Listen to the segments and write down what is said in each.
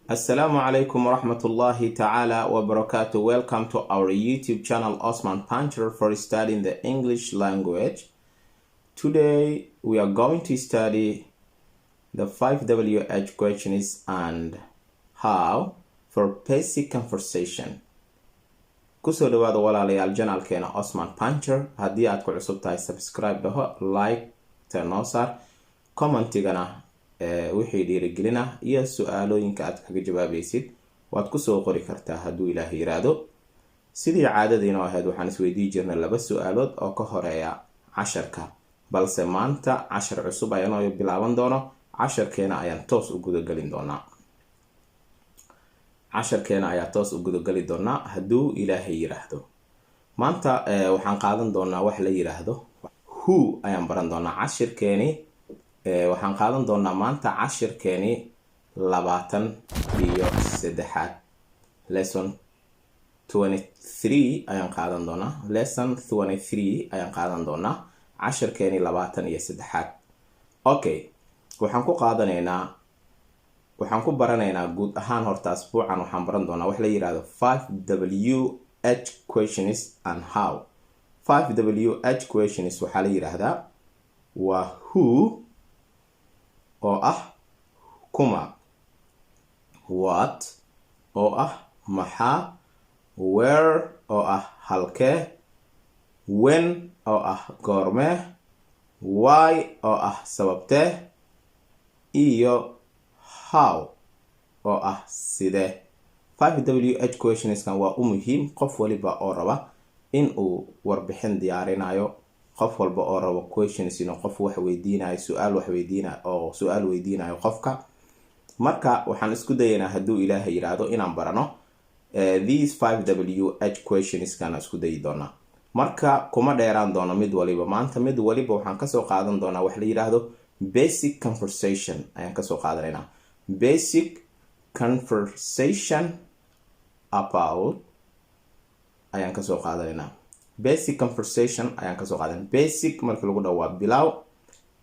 Assalamu alaikum warahmatullahi ta'ala wa barakatuh. Welcome to our YouTube channel, Osman Puncher, for studying the English language. Today we are going to study the 5WH questions and how for basic conversation. Kusoo dhawaada, walaalayaal, channelkeena Osman Puncher. Haddii aad ku cusub tahay, subscribe dhaho, like ta noo saar, commentigana wixii dhiirigelina iyo su-aalooyinka aad kaga jawaabaysid waad kusoo qori kartaa, hadduu Ilaah yiraahdo. Sidii caadadiina ahayd, waxaan isweydii jirnay laba su-aalood oo ka horeeya casharka, balse maanta cashar cusub ayanoo bilaaban doono. Casharkeena ayaan toos u gudagelin doonaa. Casharkeena ayaa toos u gudageli doonaa, hadduu Ilaahay yiraahdo. Maanta waxaan qaadan doonaa wax la yiraahdo who ayaan baran doonaa. Cashirkeeni waxaan qaadan doonaa maanta, cashirkeeni 23aad, lesson 23 ayaan qaadan doonaa. Lesson 23 ayaan qaadan doonaa, cashirkeeni 23aad. Okay, waxaan ku qaadanaynaa, waxaan ku baranaynaa guud ahaan, horta asbuucan waxaan baran doonaa wax la yirahdo 5 WH questions and how. 5 WH questions waxaa la yiraahdaa waa who oo ah kuma, what oo ah maxaa, where oo ah halkee, when oo ah goormee, why oo ah sababtee iyo how oo ah sidee. 5 WH questionskan waa u muhiim qof waliba oo raba in uu warbixin diyaarinayo, qof walba oo rabo questions inuu qof wax weydiinayo, su-aal wax weydiinayo oo su-aal weydiinayo qofka. Marka waxaan isku dayaynaa, hadduu Ilaahay yiraahdo, inaan barano these 5 WH questionskan isku dayi doonaa. Marka kuma dheeraan doono mid waliba maanta. Mid waliba waxaan kasoo qaadan doonaa wax la yiraahdo basic conversation ayaan kasoo qaadanaynaa. Basic conversation about ayaan kasoo qaadanaynaa. Basic conversation ayaan kasoo qaadanaa. Basic markii lagu dhaho waa bilow,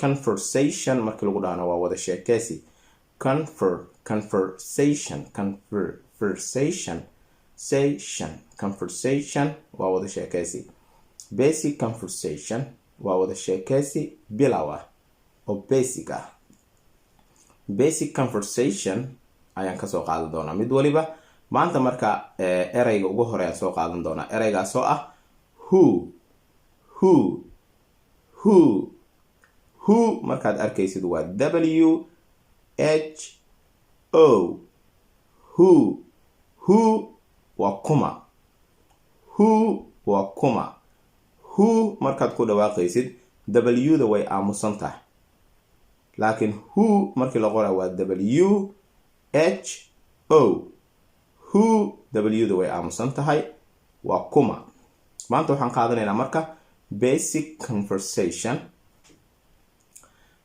conversation markii lagu dhahona waa wada sheekeysi. Conversation, conversation, sation, conversation waa wada sheekeysi. Basic conversation waa wada sheekeysi bilow ah oo basic ah. Basic conversation ayaan kasoo qaadan doonaa mid waliba maanta. Marka ereyga ugu horeeyaan soo qaadan doonaa, ereygaas oo ah who. Who, who, who markaad arkaysid waa W H O, who. Who waa kuma. Who waa kuma. Who markaad ku dhawaaqaysid, W-da way aamusan tahay, laakiin who markii la qoraa waa W H O, who. W-da way aamusan tahay, waa kuma. Maanta waxaan qaadanaynaa marka basic conversation.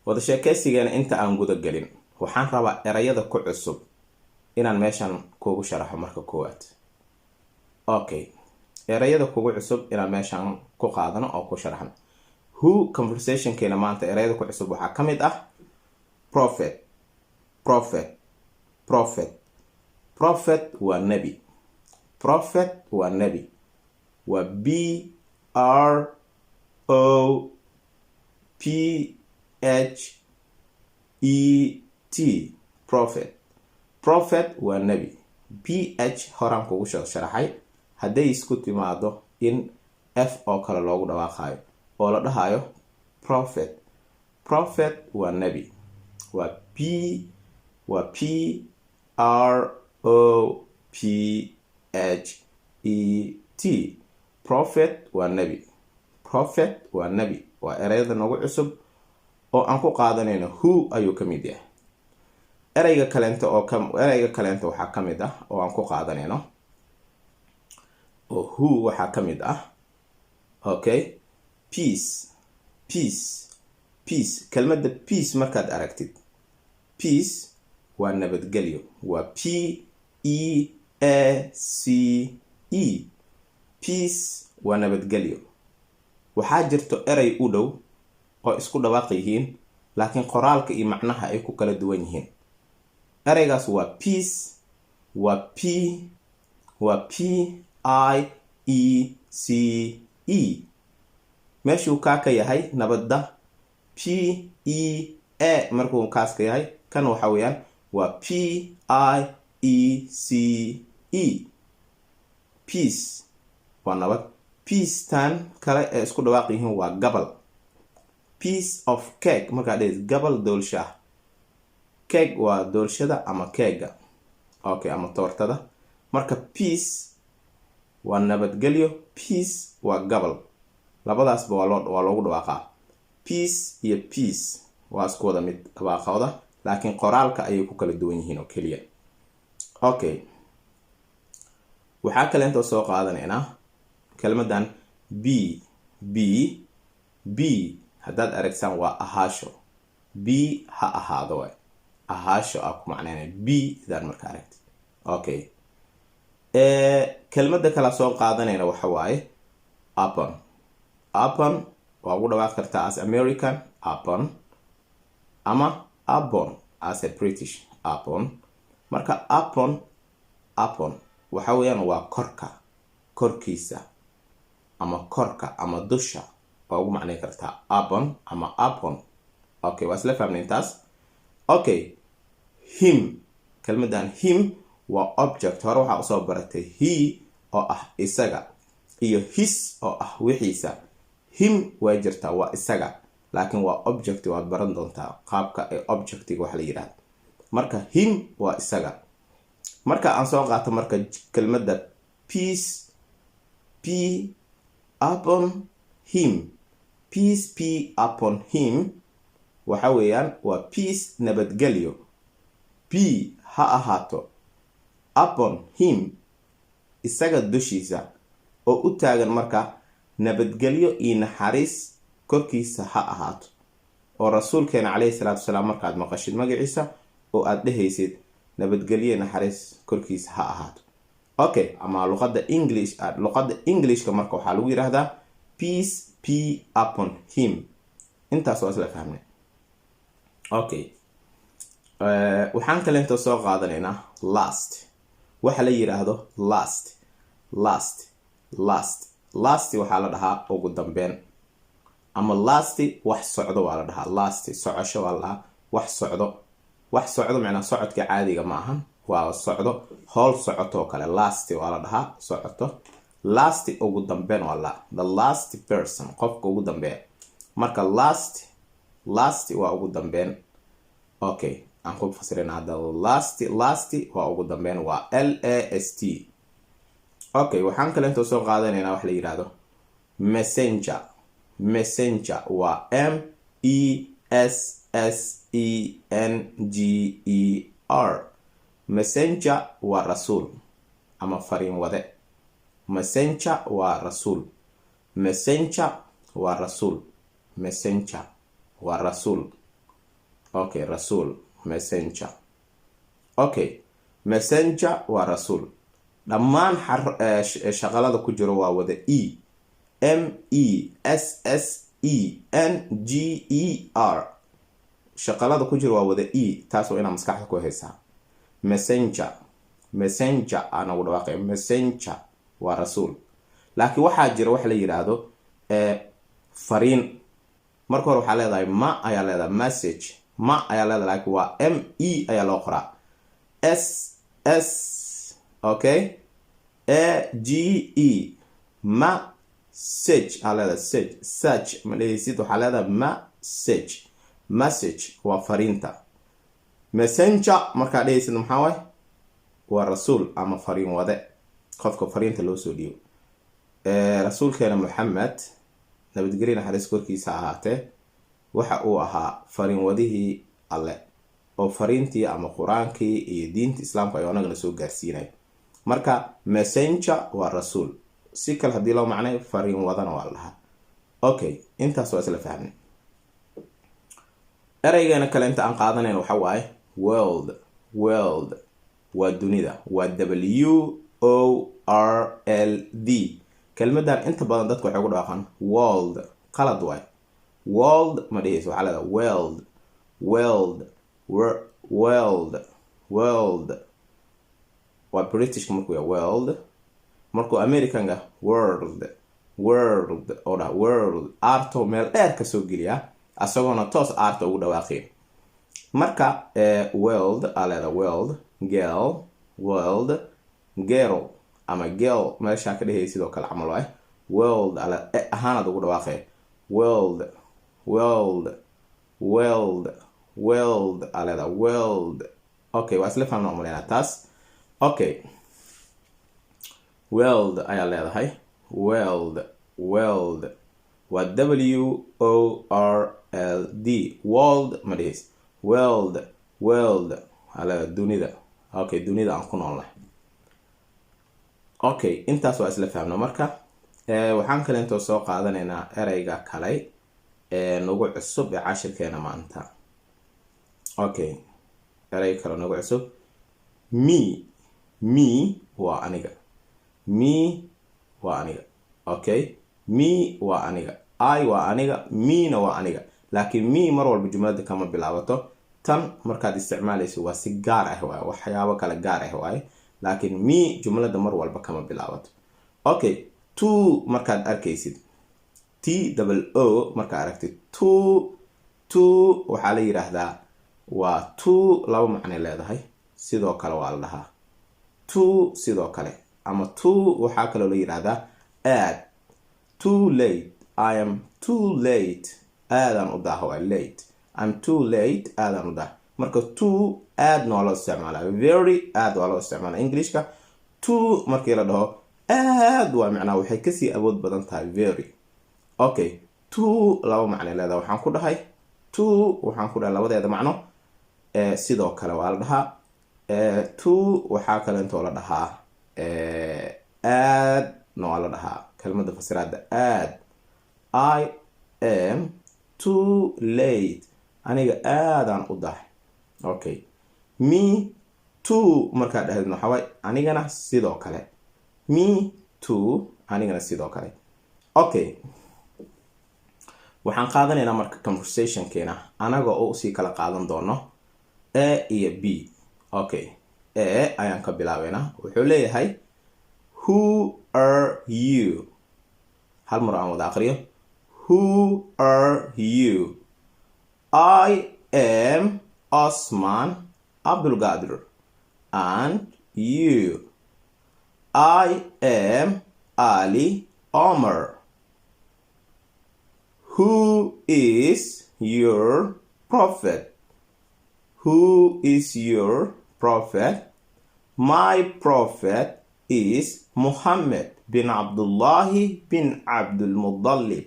Wada sheekeysigeena inta aan guda gelin, waxaan rabaa erayada ku cusub inaan meeshan kugu sharaxo marka koowaad. Okay, erayada kugu cusub inaan meeshan ku qaadano oo ku sharaxno who conversationkeena maanta. Erayada ku cusub waxaa ka mid ah prophet. Prophet, prophet. Prophet waa nebi. Prophet waa nebi. Waa P R O P H E T, prophet. Prophet waa nebi. P H horaan kugu soo sharaxay, hadday isku timaado in F oo kale loogu dhawaaqayo oo la dhahayo prophet. Prophet waa nebi. Waa P, waa P R O P H E T. Prophet waa nebi. Prophet waa nebi. Waa ereyada nagu cusub oo aan ku qaadanayno who ayuu ka mid yahay. Ereyga kaleento oo ereyga kaleento waxaa ka mid ah oo aan ku qaadanayno oo who waxaa ka mid ah, okay, peace. Peace, peace. Kelmadda peace markaad aragtid, peace waa nabadgelyo. Waa P E A C E. Peace waa nabadgelyo. Waxaa jirto erey u dhow oo isku dhawaaq yihiin, laakiin qoraalka iyo macnaha ay ku kala duwan yihiin. Ereygaas waa peace. Waa P, waa P I E C E. Meeshuu kaa ka yahay nabadda P E A markuu kaas ka yahay, kan waxa weeyaan waa P I E C E. Peace waa nabad. Peace-tan kale ee isku dhawaaq yihiin waa gabal. Piece of cake markaa dhehis, gabal doolsho ah. Cake waa doolshada ama keega, okay, ama toortada. Marka peace waa nabadgelyo, piece waa gabal. Labadaasba waa loogu dhawaaqaa. Peace iyo piece waa isku wada mid dhawaaqooda, laakiin qoraalka ayay ku kala duwan yihiin oo keliya. Okay, waxaa kale intoo soo qaadanaynaa kelmadan be. Be, be haddaad aragtaan waa ahaasho. Be ha ahaado, waay ahaasho aa ku macnaynaya be idaan marka aragtid. Okay, kelmadda kala soo qaadanayna waxa waaye upon. Upon waa ugu dhawaaqi kartaa as American upon, ama upon as a British upon. Marka upon, upon waxa weeyaan waa korka, korkiisa ama korka ama dusha waa ugu macnay kartaa upon ama upon. Okay, waa isla fahmnay intaas. Okay, him. Kelmaddan him waa object. Hore waxaa usoo baratay he oo ah isaga iyo his oo ah wixiisa. Him waa jirtaa, waa isaga, laakiin waa object. Waad baran doontaa qaabka ee objectiga wax la yidhahdo. Marka him waa isaga. Marka aan soo qaato marka kelmadda peace be upon him, peace be upon him waxa weeyaan waa peace, nabadgelyo, be ha ahaato, upon him isaga dushiisa, oo u taagan marka nabadgelyo iyo naxariis korkiisa ha ahaato, oo rasuulkeena caleyhi salaatu wasalaam markaad maqashid magaciisa oo aada dhehaysid nabadgelyo naxariis korkiisa ha ahaato. Okay, ama luqadda English, luqadda Englishka marka waxaa lagu yidhaahdaa peace be upon him. Intaas waa isla fahmnay. Okay, waxaan kaleento soo qaadanaynaa last. Waxa la yidhaahdo last, last, last. Last waxaa la dhahaa ugu dambeyn, ama last wax socdo waa la dhahaa. Last socosho waa la dhahaa, wax socdo. Wax socdo macnaa socodka caadiga ma ahan, waa socdo, howl socoto oo kale. Last waa la dhahaa socoto. Last ugu dambeyn waa la the last person, qofka ugu dambeeya. Marka last, last waa ugu dambeyn. Okay, aan ku fasirina hadda. Last, last waa ugu dambeyn, waa LAST. Okay, waxaan kale intoo soo qaadanaynaa wax la yidhaahdo messenger. Messenger waa MESSENGER. Messenger waa rasuul ama fariin wade. Messenger waa rasuul. Messenger waa rasuul. Messenger waa rasuul. Okay, rasuul, messenger. Okay, messenger waa rasuul. Dhammaan shaqalada ku jiro waa wada E. MESSENGER. Shaqalada ku jiro waa wada E. Taas waa inaa maskaxda ku haysaa. Messenger, messenger aan ugu dhawaaqay. Messenger waa rasuul, laakiin waxaa jira wax la yidhaahdo fariin. Marka hore waxaa leedahay ma ayaa leedahay message, ma ayaa leedahay, laakiin waa ME ayaa loo qoraa. S S, okay, AGE, ma sage aa leedahay. Sage, sage ma dhehaysid, waxaa leedahay message. Message waa fariinta. Messenger markaa dhehaysid maxaa waay? Waa rasuul ama fariin wade, qofka fariinta loo soo dhiibo. Rasuulkeena Moxamed, nabadgelya naxariis korkiisa ahaatee, waxa uu ahaa fariin wadihii Alle, oo fariintii ama Qur-aankii iyo diinta Islaamka ayuu anagana soo gaarsiinaya. Marka messenger waa rasuul, si kale haddii loo macnay fariin wadana waa la dhahaa. Okay, intaas waa isla fahmnay. Ereygeena kale inta aan qaadanayn waxa waaye world. World waa dunida, waa WORLD. Kelmadan inta badan dadka waxay ku dhawaaqaan world, qalad waay. World ma dhehayso, waxaa leedahay world, world, world, world. Waa Britishka markuu yahay world. Markuu Americanka world, world oo dhaha, world, R-to meel dheer kasoo geliyaa, asagoona toos R-ta ugu dhawaaqayn. Marka world aa leeda, world, girl, world, girl ama girl meeshaa ka dhehayay sidoo kale camal waay. World ale ahaanaad ugu dhawaaqay, world, world, world, world aa leeda, world. Okay, waa isla fahmna umaleynaa taas. Okay, world ayaa leedahay, world, world waa WORLD, world ma dhihays, world, world aa leedahay, dunida. Okay, dunida aan ku noolnahay. Okay, intaas waa isla fahmna. Marka waxaan kaleentoo soo qaadanaynaa ereyga kale ee nagu cusub ee cashirkeena maanta. Okay, erey kale nagu cusub, me. Me waa aniga, me waa aniga. Okay, me waa aniga, I waa aniga, me-na waa aniga. Laakiin me mar walba jumlada kama bilaabato. Tan markaad isticmaalayso waa si gaar ah waay, waxyaabo kale gaar ah waaye, laakiin me jumlada mar walba kama bilaabato. Okay, too markaad arkaysid, TOO markaad aragtid, too, too waxaa la yidhaahdaa waa too laba macnay leedahay. Sidoo kale waa la dhahaa too, sidoo kale, ama too waxaa kaloo la yidhaahdaa aad. Too late, I am too late, aadaan u daaha waa late. I'm too late, aadaan u daaha. Marka too aadna waa loo isticmaalaa, very aad waa loo isticmaalaa Englishka. Too markii la dhaho aad waa macnaa waxay kasii awood badan tahay very. Okay, too laba macnay leedahay. Waxaan ku dhahay too, waxaan ku dhahay labadeeda macno. Sidoo kale waa la dhahaa too, waxaa kale intoo la dhahaa aadna waa la dhahaa, kelmadda fasiraada aad. I am too late, aniga aadaan u dahay. Okay, me too markaad dhahdid waxaa waay anigana sidoo kale, me too, anigana sidoo kale. Okay, waxaan qaadanaynaa marka conversationkeena anaga oo usii kala qaadan doono A iyo B. Okay, A ayaan ka bilaabeynaa. Wuxuu leeyahay, "Who are you?" Hal mar aan wada aqriyo. "Who are you?" "I am Osman Abdulgadir. And you?" "I am Ali Omar. Who is your prophet?" "Who is your prophet?" "My prophet is Muhammad bin Abdullahi bin Abdul Muttalib.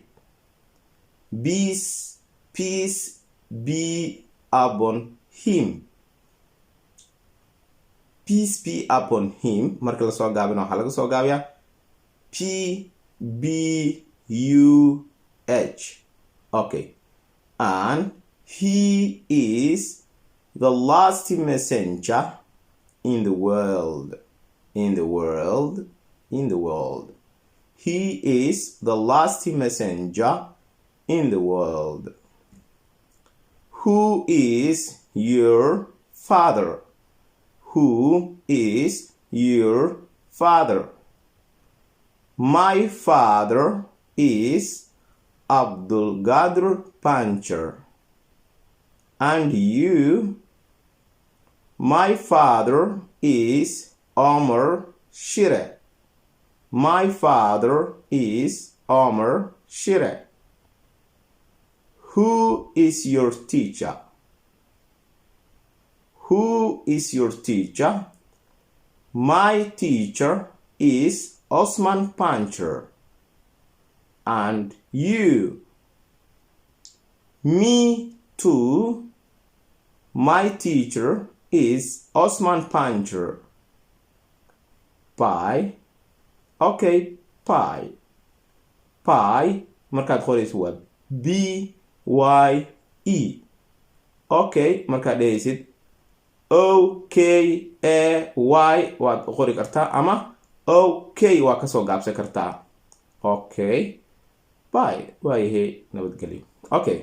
Peace be upon him." Peace be upon him marka lasoo gaabina waxaa laga soo gaabiyaa PBUH. Okay, "And he is the last messenger in the world, in the world, in the world. He is the last messenger in the world. Who is your father?" "Who is your father?" "My father is Abdul Gadir Pancher. And you?" "My father is Omar Shire. My father is Omar Shire. Who is your teacher?" "Who is your teacher?" "My teacher is Osman Pancher. And you?" "Me too. My teacher is Osman Pancher. Bye." Okay, bye. Bye markaad qorayso waa BYE. Okay, markaad dhehaysid OKAY waad qori kartaa ama okay waa kasoo gaabsan kartaa. Okay, bye, waayahay, nabadgelyo. Okay,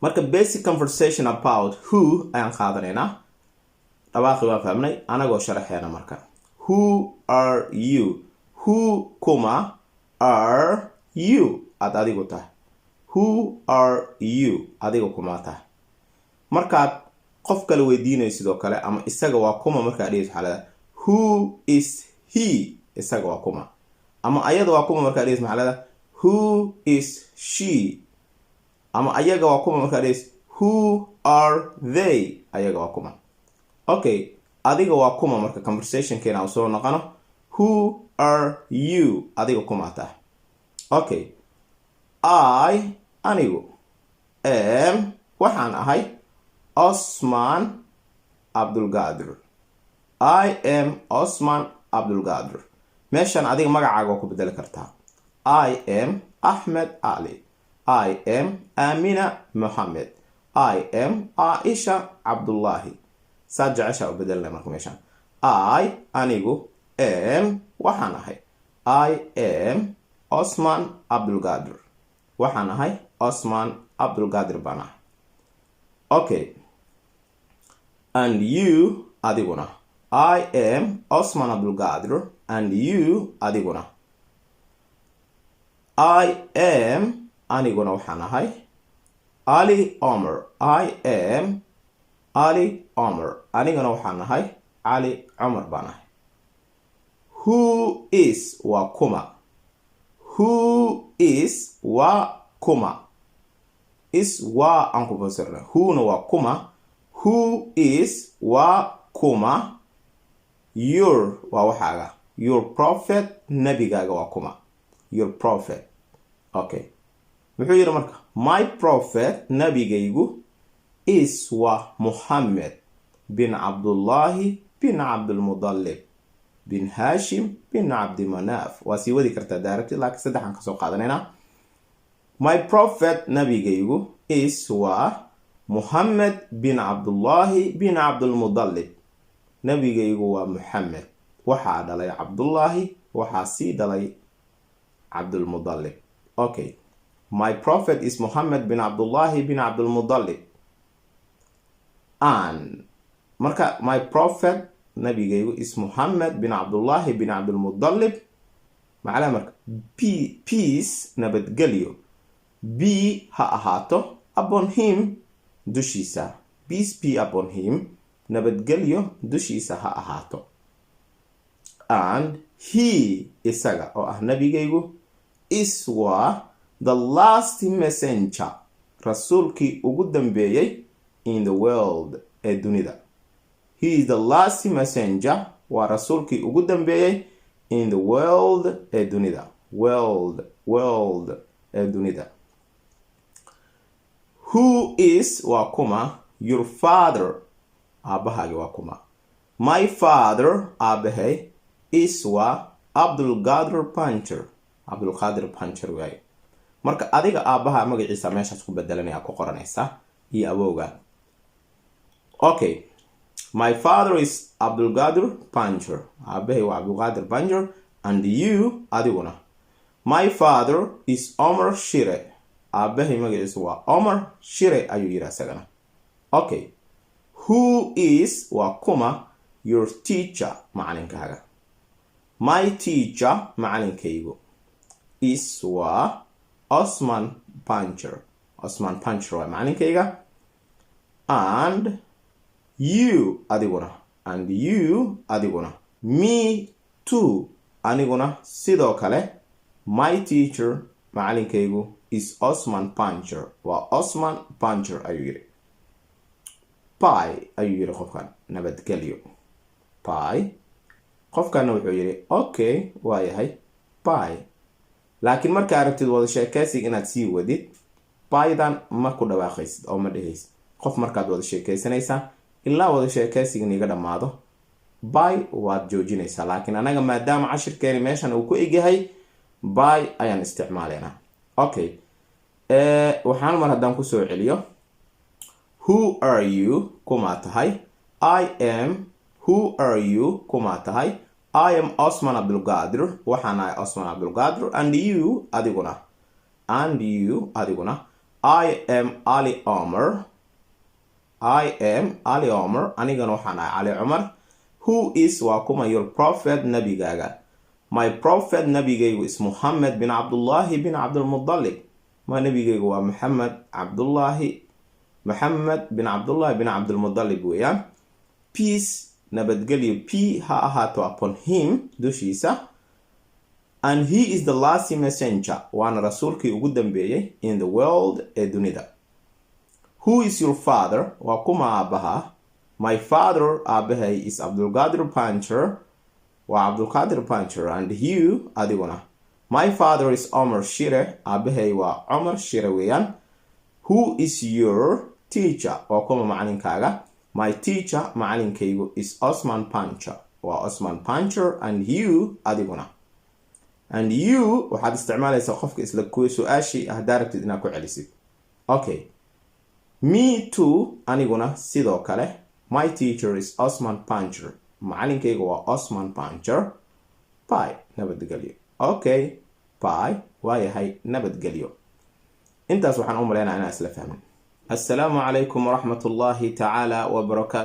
Marka basic conversation about who ayaan qaadanaynaa. Dhawaaqi waan fahmnay, anagoo sharaxeena. Marka who are you? Who, kuma, are you, aad adigu tahay? Who are you, adiga kuma tahay? Markaad qof kale weydiinayso sidoo kale, ama isaga waa kuma markaad dhehayso, waxaa leedahay "Who is he?" Isaga waa kuma. Ama ayada waa kuma markaad dhehayso, maxaa leedahay? "Who is she?" Ama ayaga waa kuma markaad dhehayso, "Who are they?" Ayaga waa kuma. Okay, adiga waa kuma. Marka conversationkeena aan soo noqono. Who are you? Adiga kuma tahay? Okay, I, anigu, am, waxaan ahay, Osman Cabdulqaadir. I am Osman Cabdulqaadir. Meeshan adiga magacaaga waa ku bedeli kartaa. I am Axmed Ali. I am Amina Moxamed. I am Caaisha Cabdullaahi. Saad jeceshaa u bedelna. Marka meeshan I, anigu, am, waxaan ahay. I am Osman Cabdulqaadir. Waxaan ahay Osman Cabdulqaadir baan ahay. Okay, and you, adiguna. I am Osman Cabdulqaadir, and you, adiguna. I am, aniguna waxaan ahay, Ali Omar. I am Ali Omar. Aniguna waxaan ahay Cali Cumar baan ahay. Who is, waa kuma. Who is, waa kuma. Is, waa aan ku fasirna. Whona waa kuma. Who is, waa kuma, your, waa waxaaga, your prophet, nebigaaga waa kuma? Your prophet. Okay, muxuu yidhi marka? My prophet, nabigaygu, is, waa, Muxamed bin Cabdullaahi bin Cabdulmudalib bin Haashim bin Cabdimanaaf. Waa sii wadi kartaa daarabtid, laakiin saddexaan kasoo qaadanaynaa. My prophet, nabigaygu, is, waa, Muxamed bin Cabdullaahi bin Cabdulmudalib. Nabigaygu waa Muxamed, waxaa dhalay Cabdullaahi, waxaa sii dhalay Cabdulmudalib. Okay, my prophet is Muxamed bin Cabdullaahi bin Cabdulmudalib. And marka my prophet, nabigaygu, is Muxamed bin Cabdullaahi bin Cabdulmudalib. Macalaha marka peace, nabadgelyo, be, ha ahaato, upon him, dushiisa. Peace be upon him, nabadgelyo dushiisa ha ahaato. And he, isaga oo ah nabigaygu, is, waa, the last messenger, rasuulkii ugu dambeeyey, in the world, ee dunida. He is the last messenger, waa rasuulkii ugu dambeeyey, in the world, ee dunida. World, world, ee dunida. Who is, waa kuma, your father, aabbahaagi waa kuma? My father, aabahay, is, waa, Cabdulqaadir Puncher. Cabdulqaadir Puncher waaye. Marka adiga aabbaha magaciisa meeshaas ku bedelanaya, ku qoranaysa, iyo awowga. Okay, my father is Cabdulqaadir Puncher. Aabahay waa Cabdulqaadir Puncher. And you, adiguna. My father is Omar Shire. Aabahay magaciisu waa Omar Shire, ayuu yidhi isagana. Okay, who is, waa kuma, your teacher, macalinkaaga? My teacher, macalinkaygu, is, waa, Osman Puncher. Osman Puncher waa macalinkayga. And you, adiguna. And you, adiguna. Me too, aniguna sidoo kale, my teacher, macalinkaygu, is Osman Puncher, waa Osman Puncher, ayuu yidhi. Bye, ayuu yidhi qofkan, nabadgelyo, bye. Qofkanna wuxuu yidhi okay, waa yahay, bye. Laakiin markaa aragtid wada sheekaysiga inaad sii wadid, bye-dan ma ku dhawaaqaysid oo ma dhehaysid. Qof markaad wada sheekaysanaysaa, ilaa wada sheekaysiga niga dhammaado, bye waad joojinaysaa. Laakiin anaga maadaama cashirkeeni meeshan uu ku egyahay, bye ayaan isticmaalaynaa. Okay, waxaan mar haddaan kusoo celiyo. Who are you? Kumaa tahay? I am. Who are you? Kumaa tahay? I am Osman Cabdulqaadir. Waxaan ahay Osman Cabdulqaadir. And you, adiguna. And you, adiguna. I am Ali Omar. I am Ali Omar, anigana waxaan ahay Cali Cumar. Who is, waa kuma, your prophet, nabigaaga? My prophet, nabigaygu, is Muhamed bin Cabdullaahi bin Cabdulmudalib. Ma nabigaygu waa Maxamed Cabdullaahi, Maxamed bin Cabdullaahi bin Cabdulmudalib weeyaan. Peace, nabadgelyo, be, ha ahaato, upon him, dushiisa. And he is the last messenger, waana rasuulkii ugu dambeeyey, in the world, ee dunida. Who is your father? Waa kuma aabaha? My father, aabahay, is Cabdulqaadir Puncher, waa Cabdulqaadir Puncher. And you, adiguna? My father is Omar Shire, aabahay waa Cumar Shire weeyaan. Who is your teacher? Waa kuma macalinkaaga? My teacher, macalinkaygu, is Osman Puncher, waa Osman Puncher. And you, adiguna? And you, waxaad isticmaalaysaa qofka isla kuwa su-aashii haddaa rabtid inaad ku celisid. Okay, me too, aniguna sidoo kale, my teacher is Osman Puncher, macalinkayga waa Osman Puncher. Bye, nabadgelyo. Okay, bye, waayahay, nabadgelyo. Intaas waxaan u malaynaa inaan isla fahmin. Assalaamu calaykum waraxmat ullaahi tacaala wabarakaatu.